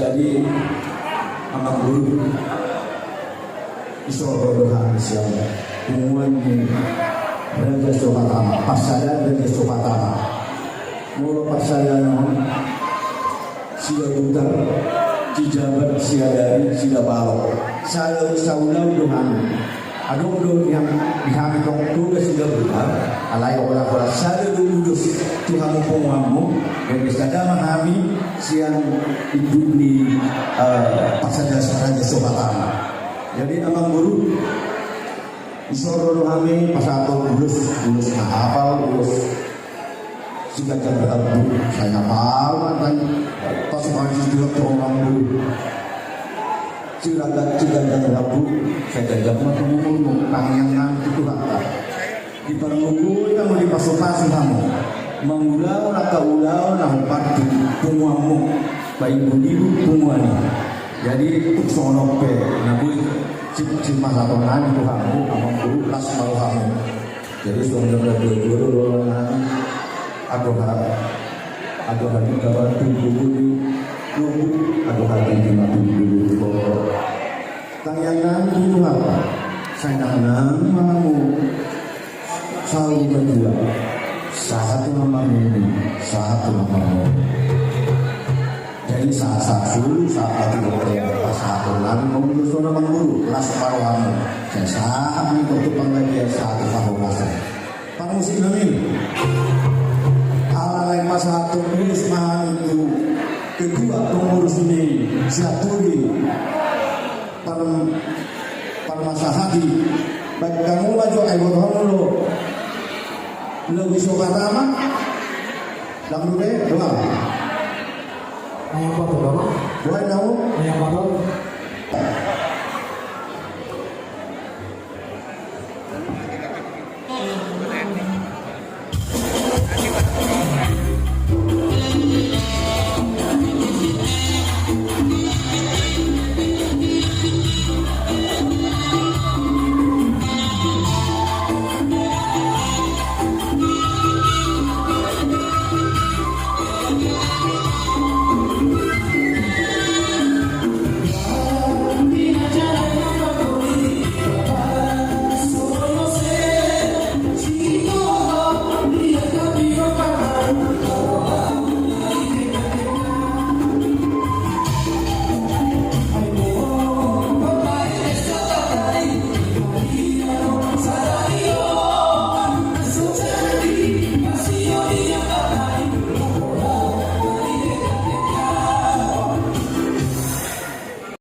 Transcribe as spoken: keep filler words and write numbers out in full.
Jadi, amang guru, isoro do hami sian punguan ni Raja Sohatanak, parsadaan Raja Sohatanak. Molo parsadaan on, Sidabutar, Sijabat, Siadari, Sidabalok. Sada, saulaon do hami. Adong do di hami, di hami tong Toga Sidabutar, alai holan-holan sada do ulos tu hamu punguanmu, gabe sada ma hami sian induk ni, eh, parsadaan Raja Sohatanak. Jadi, amang guru, isoro do hami pasahathon ulos, ulos na hapal, ulos Siganjang rambu, sai hapal ma tadi. Pas maju tu amang guru. Siganjang, siganjang rambu, sai ganjang ma tu umurmu, tangiangnami tu Tuhanta. Dipargogoi hamu, dipasupasu hamu. Mangulahon angka ulaon na hombar tu punguanmu, baen ibu-ibu punguan i. Jadi, tung songon on pe, na boi, sip, sip ma satonani tu hamu, amang guru, las ma rohamu. Jadi, songon na dua-dua do, adoha, adoha di kabar tubuh di tubuh, adoha di lima tubuh di tubuh. Tangiangnami tu Tuhanta, sai nang nang mamu, saur matua, sahat tu na marnini, sahat tu na marnini. Jadi, sahat-sahat sulu, sahat-sahat tu dokter, sahat tu lalu, mangulu sona mangulu, las ma rohamu. Sai sahat ni dokter panggabean, sahat tu paholasan. Parmusik nami. Alai pasahat tu pengurus ma hami tu ketua pengurus ni Sianturi. Par-, parmasahati. Baik, kamu maju, ayo, botohon dulu. Lebih sobat amat. Dangdut be, doang. Ayo, botohon.